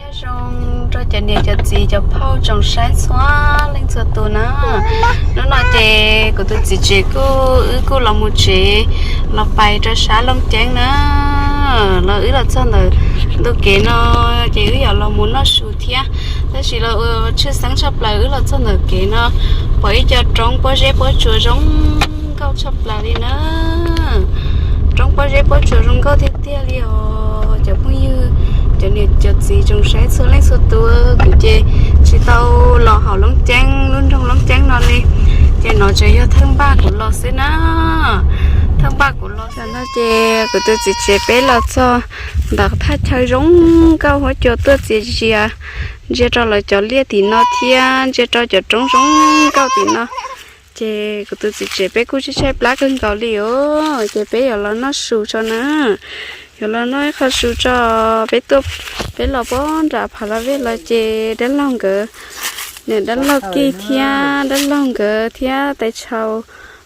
Zoo rau cov niam cov txiv cov phauj tsoom saib txhua leej txhua tus na. Hnub no ces kuv tus txiv tsev kuj, wb kuj los mus tsev, los pais rau sab Looj Ceeb na. Los wb los txog ntawm ntu kev no ces wb yuav los mus noj su thiab. Tab sis los ua tshwj xeeb tshaj plaws wb los txog ntawm kev no pom ib co roob pob zeb pob tsuas zoo nkauj tshaj plaws li na. Roob pob zeb pob tsuas zoo nkauj tiag tiag li os cov phooj ywg, cov niam cov txiv tsoom saib txhua leej txhua tus. Kuv ces tsis tau los hauv Looj Ceeb, lub nroog Looj Ceeb no li, ces no tseem yog thawj npaj kuv los xwb na. Thawj npaj kuv los xwb no ces kuv tus txiv tsev peb los txog ntawm thaj chaw zoo nkauj huab cua tuaj txias zias, ntsia rau lawv cov liaj tim no thiab ntsia rau cov roob zoo nkauj tim no. Ces kuv tus txiv tsev peb kuj tshaib tshaib plab kawg nkaus li os, ces peb yuav los noj su tso na. Yuav los noj ib qho su tso. Peb tuaj, peb los puag nram Phav Las Vej los ces dab laug nkawd, niam dab laug Kij thiab dab laug nkawd thiab tais Tshau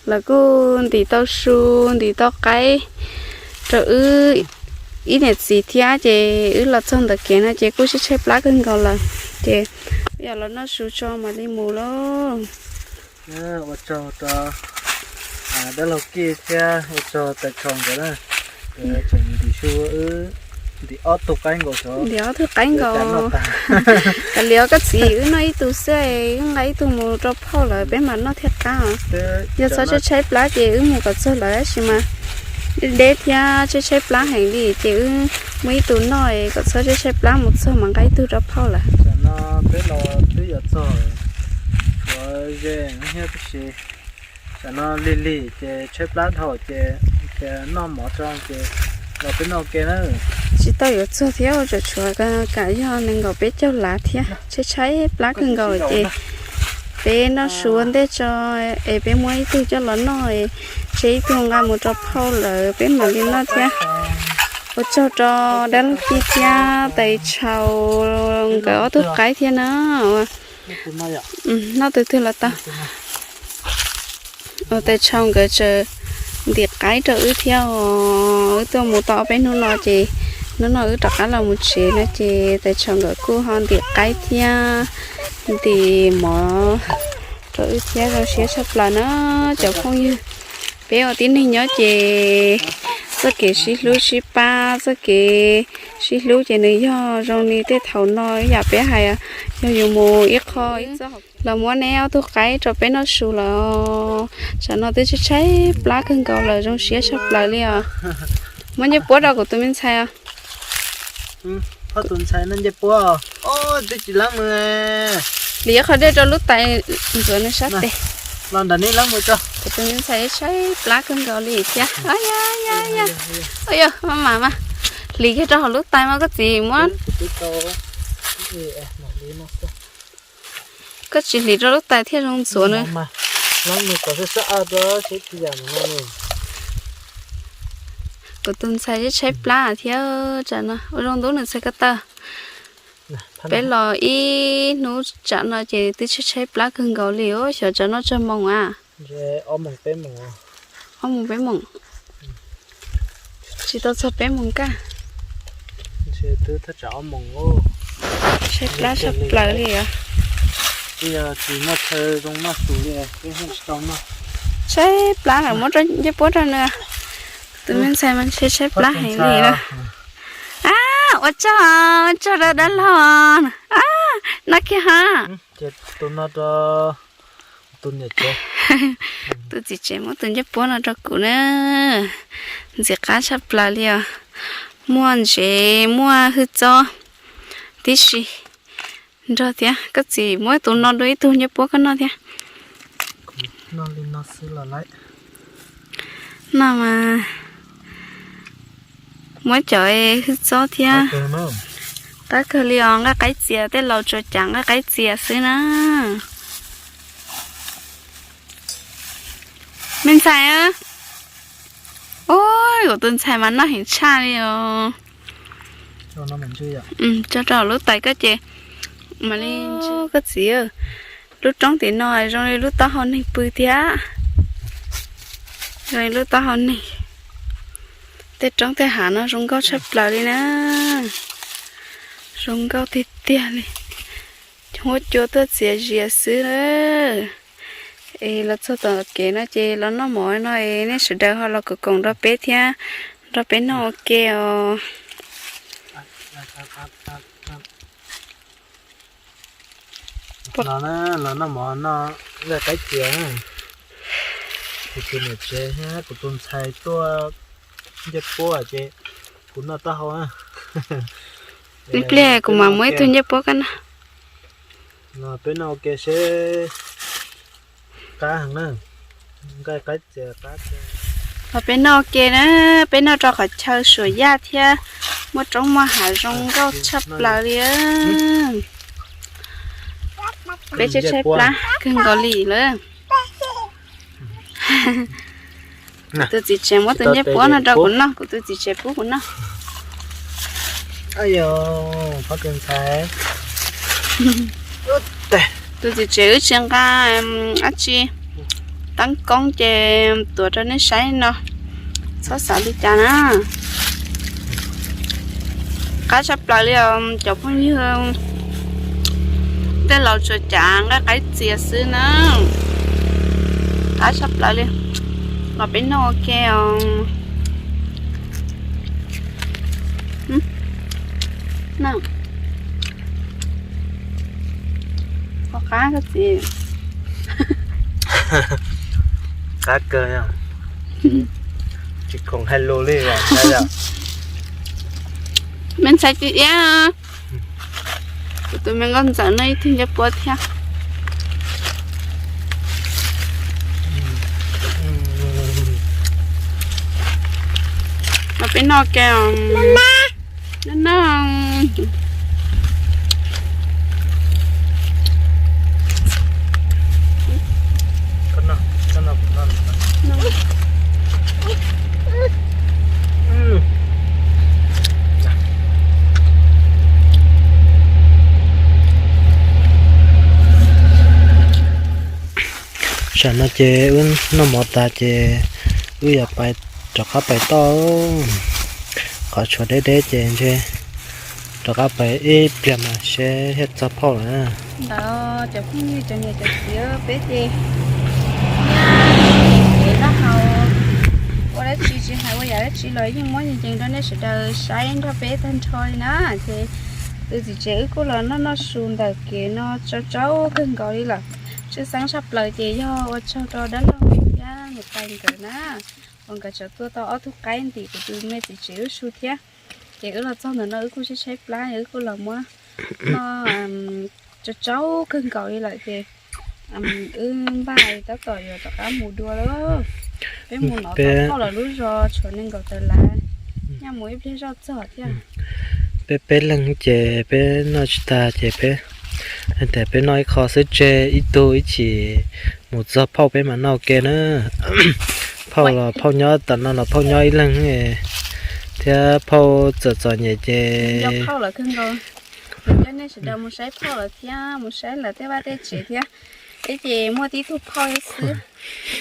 lawv kuj ntim tau su, ntim tau qaib rau wb ib niam txiv thiab, ces wb los txog ntawm kev no ces kuj tshaib tshaib plab kawg nkaus lawm, ces wb yuav los noj su tso mam li mus lauj. Ua tsaug rau dab laug Kij thiab ua tsaug tais Tshau nkawd na, nkawd tseem ntim su, wb ntim ob tug qaib nkaus xyov, ntim ob tug qaib nkaus. Kav liam koj txiv, wb noj ib tug xwb, wb nqa ib tug mus rau phauj lawv peb mam noj thiaj qab os. Yog txhob tshaib tshaib plab ces wb mus kom txog lawm tab sis mas deb deb thiab tshaib tshaib plab heev li ces wb muab ib tug noj kom txhob tshaib tshaib plab, mus txog mas nqa ib tug rau phauj lawm. Tam no peb los twb yuav txog, tshuav ze thiab tib si. Tam no lig lig ces tshaib plab dhau ces tias noj mov tso ces los peb noj ua ke na. Tsis tau yuav txog thiab, ua tseem tshuav kam yog nees nkaum peb caug lav thiab, tshaib tshaib plab kawg nkaus ces peb noj su ua ntej tso es peb muab ib tug coj los noj, tseg ib tug nqa mus rau phauj lawm peb mam li noj thiab. Ua tsaug rau dab laug Kij thiab tais Tshau nkawd ob tug qaib thiab na. Noj tus twg los tau. Tais Tshau nkawd tseem ntim qaib rau wb thiab os. Wb tuaj mus tau ob peb hnub no ces hnub no wb rov qab los mus tsev no ces tais Tshau nkawd kuj ho ntim qaib thiab ntim mov rau wb thiab, zoo siab tshaj plaws na cov phooj ywg. Peb ua tib neeg nyob ces txoj kev sib hlub sib pab, txoj kev sib hlub ces nws yog zoo li tej thaum no ib yam peb hais, yog yus mus ib qho ib txoj los muab neb ob tug qaib rau peb noj su lawm. Tsam no twb tshaib tshaib plab kawg nkaus lawm, zoo siab tshaj plaws li os. Muab ncej puab rau kuv tus me ntxhais os. Tus ntxhais no ncej puab, twb tsis leeb mus. Hliv qhov dej rau lub tais ntxuav nws sab tes. Los nram nej leeb mus tso. Kuv tus me ntxhais tshaib plab kawg nkaus li thiab. Yog, maj mam mas hliv kiag rau hauv lub tais mas koj txiv muab. Koj tsis hliv rau lub tais thiaj zoo ntxuav nws. Kuv tus ntxhais twb tshaib plab thiab tsam no ua zoo ntub nws txhais ko taw. Peb los ib hnub tsam no ces twb tshaib tshaib plab kawg nkaus li os, xyov tsam no tsawg moos a. Ob moos peb moos. Tsis tau txog peb moos kaj. Tshaib plab tshaj plaws li os. Tshaib plab lawm muab ncej puab rau nws. Tus me ntxhais mas ntshe tshaib plab heev li na. A, ua tsaug, ua tsaug rau dab laug. A, no kiag ha. Tus txiv tsev muab tus ncej puab no rau kuv na. Ntxim qab tshaj plaws li os. Muaj ntsev muaj hwj txob tib si nrog thiab. Koj txiv muab tus no dua ib tug ncej puab koj noj thiab. No mas muab cov hwj txob thiab. Qab kawg li os, nqaij qaib txias, tej laus tsuas cas nqaij qaib txias xwb na. Me ntxhais, ua kuv tus ntxhais mas noj heev tshaj li os. Tso rau lub tais koj ces mam li. Koj txiv, lub roob tim no zoo li lub taub hau neeg pw thiab. Zoo li lub taub hau neeg. Tej roob tej hav no zoo nkauj tshaj plaws li na. Zoo nkauj tiag tiag li. Huab cua tuaj txias zias xwb na. Es los txog tom kev no ces los noj mov no es nej sawv daws ho los koom koom nrog peb thiab, nrog peb noj ua ke os. Los noj mov noj nqaij qaib txias. Kuv tus niam tsev thiab kuv tus ntxhais tuaj ncej puab ces kuv noj taub hau. Ib pliag kuv mam muab ib tug ncej puab koj noj. Peb noj ua ke seb qab heev na. Nqaij qaib txias qab. Los peb noj ua ke na, peb noj rau qhov chaw Suam Yaj thiab muaj roob muaj hav zoo nkauj tshaj plaws li. Peb tshaib tshaib plab kawg nkaus li lawm. Kuv tus txiv tsev muab tus ncej puab no rau kuv noj, kuv tus txiv tsev pub kuv noj. Tus txiv tsev wb tsis nqa dab tsi, teeb koob ces tuav rau nej saib no, txhob xav li cas na. Qab tshaj plaws li os cov phooj ywg, tej laus tsuas cav nqaij qaib txias xwb na. Qab tshaj plaws li, los peb noj ua ke os. Qab kawg, tsis khoom hais lus li. Me ntxhais Ci Iab, kuv tus me nkauj ntxawm noj ib tug ncej puab thiab. Los peb noj ke. Tam no ces wb noj mov tas ces wb yuav pais, rov qab pais toj. Qhov tshuav deb deb ces ntshe rov qab pais ib pliag mas seb thiaj txog phauj lawm. Ntawd cov phooj ywg cov niam cov txiv, peb ces nyob kev taub hau, ua dab tsi tsis hais ua yam dab tsi los yeej muab ncees ncees rau nej sawv daws saib nrog peb tag nrho li na. Ces tus txiv tsev wb kuj los noj noj su ntawm kev no tsau tsau kawg nkaus li lawm. Tshwj xeeb tshaj plaws ces yog ua tsaug rau dab laug thiab niam tais nkawd na, uas nkawd tseem tua tau ob tug qaib ntim kuv tus me txiv tsev wb su thiab. Ces wb los txog ntawm no wb kuj tshaib tshaib plab, wb kuj los muab noj tsau tsau kawg nkaus li lawm ces wb npaj tab tom yuav rov qab mus dua lawm. Peb mus nov tau phauj lawv lub zos tshuav nees nkaum tawm lav, nyaj mus ib pliag zoj txog thiab. Peb peb leeg ces peb noj tsis tag ces peb, tias peb noj ib qho xwb tseg ib tug ib chim mus txog phauj peb mam noj ua ke na. Phauj los phauj nyob tom no los phauj nyob ib leeg thiab phauj txom txom nyem ces coj nej sawv daws mus saib phauj lawm thiab mus saib lawv tej vaj tej tsev thiab. Peb ces muaj tib tug phauj xwb,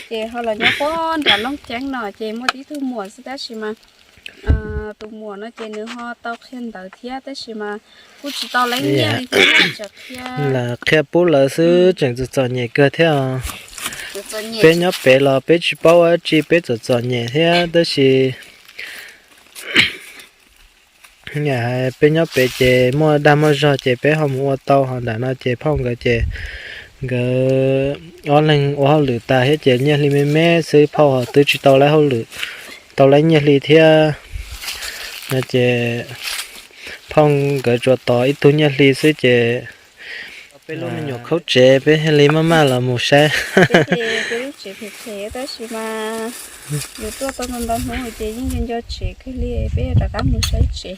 ces ho los nyob puag nram Looj Ceeb no ces muaj tib tug muam xwb tab sis mas tus muam no ces nws ho tau qhia ntawv thiab tab sis mas kuj tsis tau leej nyiaj li thiab, tseem qhia, qhia pub lawv xwb tseem txom txom nyem kawg thiab. Peb nyob pem los peb tsis paub ua dab tsi, peb txom txom nyem thiab tab sis peb nyob pem ces muaj dag muaj zog ces peb ho mus ua tau, ho nram no ces phauj nkawd ces nkawd ob leeg ua hauj lwm tas thiab ces nyiaj hli me me xwb, phauj ho twb tsis tau laib hauj lwm, tau laib nyiaj hli thiab no ces phauj nkawd tsuas tos ib tug nyiaj hli xwb ces peb lub me nyuam khaub tsev peb thiaj li maj maj los mus saib. Peb lub tsev phem phem tab sis mas yus tuaj tau ntau ntau hnub ces yeej nco nco tsev kawg li, peb yuav rov qab mus saib tsev.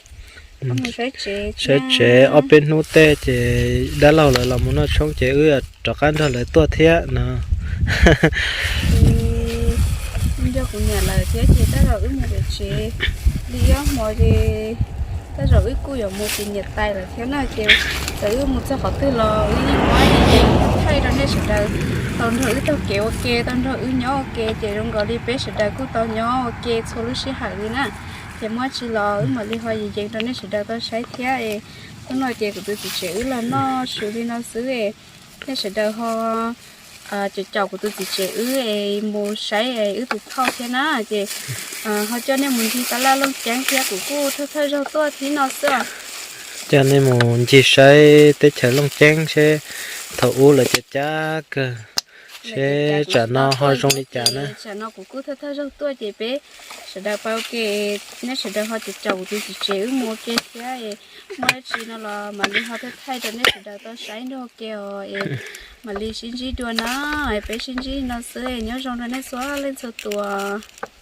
Saib tsev ob peb hnub tej ces dab laug lawv los mus noj tshoob ces wb rov qab nrog lawv tuaj thiab no. Nco kuv niam lawm thiab ces tej zaum wb mus pem tsev li ob hmo ces tej zaum wb kuj yuav mus tim niam tais lawm thiab na ces txawm wb mus txog qhov twg los wb yeej muab thaij rau nej sawv daws tau nrog wb taug kev ua ke, tau nrog wb nyob ua ke ces zoo nkaus li peb sawv daws kuj tau nyob ua ke txhua lub sij hawm li na. Ces muaj tsi los wb mam li ho yees yees rau nej sawv daws tau saib thiab es Hnub no ces kuv tus txiv tsev wb los noj su li no xwb, nej sawv daws ho caum caum kuv tus txiv tsev wb es mus saib wb tus thauj thiab na. Ces ho coj nej mus ncig taj laj Looj Ceeb thiab, kuv kuj thawj thawj zaug tuaj thib no xwb. Coj nej mus ncig saib teb chaws Looj Ceeb seb thaum ub lawv cov cab kawg, seb tsam no ho zoo li cas na. Tsam no kuv kuj thawj thawj zaug tuaj ces peb sawv daws pab ua ke, nej sawv daws ho caum caum kuv tus txiv tsev wb mus ua ke thiab. Muaj dab tsi no los mam li ho thaij thaij rau nej sawv daws tau saib nrog ua ke os. Mam li sib ntsib dua na, peb sib ntsib no xwb, nyob zoo rau nej txhua leej txhua tus.